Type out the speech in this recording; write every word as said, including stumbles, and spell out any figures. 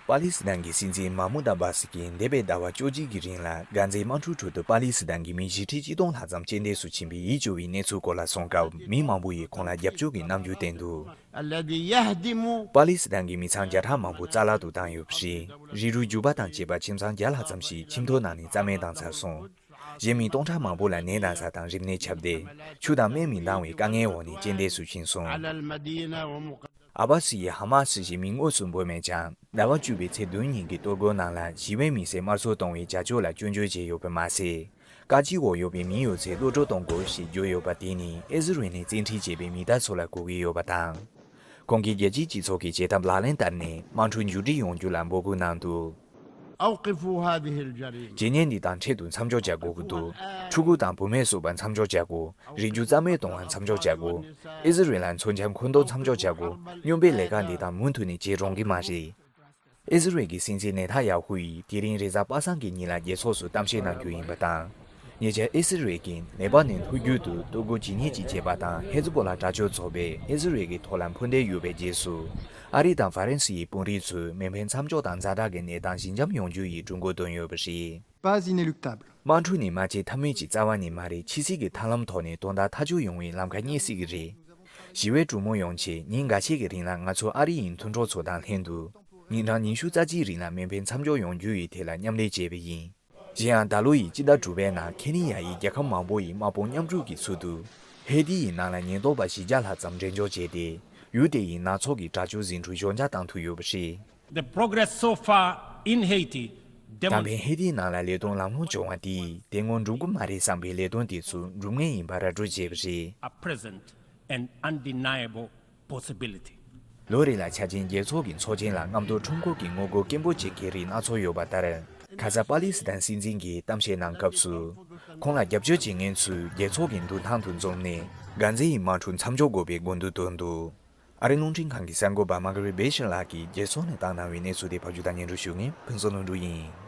པ་ལི་སི་ཐན་གྱི་སྲིད་འཛིན་མཱ་མུད་ཨ་བྷ་སི་གིས་འདས་པའི་ཟླ་བ་བཅོ་གཅིག་གི་རིང་ལ་གྷ་ཛའི་དམག་འཁྲུག་ཁྲོད་དུ་པ་ལི་སི་ཐན་གྱི་མི་བཞི་ཁྲི་གཅིག་སྟོང་ལྷག་ཙམ་རྐྱེན་འདས་སུ་ཕྱིན་པའི་ཡིད་སྐྱོ་བའི་གནས་ཚུལ་སྐོར་ལ་གསུངས་སྐབས། མི་མང་པོ་ཡིས་ཁོང་ལ་རྒྱབ་སྐྱོར་གྱི་རྣམ་འགྱུར་བསྟན་འདུག། الذي يهدم པ་ལི་སི་ཐན་གྱི་མི་ཚང་བརྒྱ་ཕྲག་མང་པོ་རྩ་བརླག་ཏུ་བཏང་ཡོད་པ་རེད། རི་རུ་རྒྱུག་པ་དང་བཅས་པ་ཁྱིམ་ཚང་བརྒྱ་ལྷག་ཙམ་ཞིག་ཁྱིམ་ཐོག་ནང་ནས་རྩ་མེད་བཏང་ཚར་སོང་། གཞན་མི་སྟོང་ཕྲག་མང་པོ་ལ་ནད་ན་ཚ་དང་རིམས་ནད་ཁྱབ་སྟེ། ཆུ་དང་སྨན་མི་འདང་བའི་དཀའ་ངལ་འོག་ནས་རྐྱེན་འདས་སུ་ཕྱིན་སོང་། على المدينة ومقاطعة ཨ་བྷ་སི་ཡིས་ཧ་མ་སི་ཞེས་མིང་དངོས་སུ་འབོད་མེད་ཀྱང་། ཟླ་བ་བཅུ་པའི་ཚེས་བདུན་ཉིན་གྱི་གཏོར་རྒོལ་ནང་ལ་ཞི་བའི་མི་སེར་དམར་གསོད་གཏོང་བའི་བྱ་སྤྱོད་ལ་སྐྱོན་བརྗོད་བྱས་ཡོད་པ་མ་ཟད། བཀག་སྐྱིལ་འོག་ཡོད་པའི་མི་ཡོད་ཚད་གློད་བཀྲོལ་གཏོང་དགོས་ཞེས་བརྗོད་ཡོད་པ་དེ་ནི་ཨི་ཟི་རེལ་ནས་བཙན་ཁྲིད་བྱས་པའི་མི་དག་ཚོ་ལ་གོ་གི་ཡོད་པ་དང་། ཁོང་གིས་རྒྱལ་སྤྱིའི་སྤྱི་ཚོགས་ཀྱི་བྱེད་ཐབས་ལག་ལེན་བསྟར་ནས་དམག་འཁྲུག་མཇུག་སྒྲིལ་ཡོང་རྒྱུ་ལ་འབོད་སྐུལ་གནང་འདུག། أوقفوا هذه الجريمة. བྱས་ཉེས་འདི་དང་འཕྲལ་དུ་མཚམས་འཇོག་བྱ་དགོས་ཀྱི་འདུག། ཕྲུ་གུ་དང་བུད་མེད་གསོད་པ་མཚམས་འཇོག་བྱ་དགོས། རིགས་རྒྱུད་རྩ་མེད་གཏོང་བ་མཚམས་འཇོག་བྱ་དགོས། ཨི་ཟི་རེལ་ལ་མཚོན་ཆ་མཁོ་འདོན་མཚམས་འཇོག་བྱ་དགོས། སྨྱོན་པའི་ལས་ཀ་འདི་དག་མུ་མཐུད་ནས་བྱེད་རུང་གི་མ་རེད། ཨི་ཟི་རེལ་གྱི་སྲིད་འཛིན་ནེ་ཐན་ཡ་ཧུ་ཡིས་དེ་རིང་རེས་གཟའ་པ་སངས་ཀྱི་ཉིན་ལ་རྒྱལ་ཚོགས་སུ་གཏམ་བཤད་གནང་རྒྱུ་ཡིན་པ་དང་། ཉེ་ཆར་ཨི་ཟི་རེལ་གྱིས་ལེ་པ་ནན་ལྷོ་རྒྱུད་དུ་གཏོར་རྒོལ་ཇི་སྙེད་ཅིག་བྱས་པ་དང་། ཧེ་ཛི་བྷོ་ལ་དྲག་སྤྱོད་ཚོགས་པས་ཨི་ཟི་རེལ་གྱི་ཐོག་ལ་འཕུར་མདེལ་གཡུགས་པའི་རྗེས་སུ། ཨ་རི་དང་ཧྥ་རན་སི་ཡི་དཔོན་རིགས་ཚོས་མེ་འཕེན་མཚམས་འཇོག་དང་ཛ་དྲག་གི་གནས་སྟངས་ཞི་འཇམ་ཡོང་རྒྱུ་ཡི་གྲོས་འགོ་བཏོན་ཡོད་པ་རེད། Pas inéluctable. དམག་འཁྲུག་ནི་མ་བྱེད་ཐབས་མེད་ཀྱི་རྩ་བ་ནས་མ་རེད། ཕྱི་སྲིད་ཀྱི་ཐབས་ལམ་ཐོག་ནས་དོན་དག་ཐག་གཅོད་ཡོང་བའི་ལམ་ཁ་རྙེད་སྲིད་ཀྱི་རེད། ཞི་བའི་གྲོས་མོལ་ཡོང་ཆེད་ཉིན་འགའ་ཤས་ཀྱི་རིང་ལ་ང་ཚོ་ཨ་རི་ཡི་མཐུན་གྲོགས་ཚོ་དང་ལྷན་དུ། ཉིན་གྲངས་ཉི་ཤུ་རྩ་གཅིག་རིང་ལ་མེ་འཕེན་མཚམས་འཇོག་ཡོང་རྒྱུ་ཡི་ཐད་ལ་མཉམ་ལས་བྱས་པ་ཡིན། གཞན་ཡང་ད་ལོ་ཡི་སྤྱི་ཟླ་དྲུག་པའི་ནང་ཁེ་ནི་ཡ་ཡི་རྒྱལ་ཁབ་མང་པོ་ཡི་དམག་དཔུང་མཉམ་ཞུགས་ཀྱི་ཚུལ་དུ། ཧེ་ཏི་ཡི་ནང་ལ་ཉེན་རྟོག་པ་བཞི་བརྒྱ་ལྷག་ཙམ་འགྲེམས་འཇོག་བྱས་ཏེ། ཡུལ་དེ་ཡི་ནག་ཚོགས་ཀྱི་དྲག་སྤྱོད་ཟིང་འཁྲུག་ཞོད་འཇགས་བཏང་ཐུབ་ཡོད་པ་རེད། The progress so far in Haiti ད་ཕན་ཧེ་ཏི་ནང་ལ་ལས་དོན་ལམ་ལྷོང་བྱུང་བ་དེས་དེ་སྔོན་འགྲུབ་ཀྱི་མ་རེད་བསམ་པའི་ལས་དོན་དེ་ཚོ་འགྲུབ་ངེས་ཡིན་པ་ར་སྤྲོད་བྱས་པ་རེད། A present and undeniable possibility. ལོ་རེ་ལ་འཆར་ཅན་རྒྱལ་ཚོགས་ཀྱི་ཚོགས་ཆེན་ལ་རྔམ་སྟོན་ཁྲོམ་སྐོར་གྱི་ངོ་རྒོལ་སྐད་འབོད་བྱེད་མཁན་རིགས་སྣ་ཚོགས་ཡོད་པ་ལྟར། ཁ་ས་པ་ལི་སི་ཐན་སྲིད་འཛིན་གྱིས་གཏམ་བཤད་གནང་སྐབས་སུ། ཁོང་ལ་རྒྱབ་སྐྱོར་བྱེད་མཁན་ཚོས་རྒྱལ་ཚོགས་ཀྱི་མདུན་ཐང་དུ་འཛོམས་ནས་གྷ་ཛའི་དམག་འཁྲུག་མཚམས་འཇོག་དགོས་པའི་དགོས་འདུན་བཏོན་འདུག། ཨ་རིའི་རླུང་འཕྲིན་ཁང་གི་གསར་འགོད་པ་མ་ཀ་རི་བེ་ཤར་ལགས་ཀྱིས་རྒྱལ་ཚོགས་ནས་བཏང་གནང་བའི་གནས་ཚུལ་དེ་ཕབ་སྒྱུར་དང་སྙན་སྒྲོན་ཞུ་མཁན་ཕུན་ཚོགས་ལྷུན་གྲུབ་ཡིན།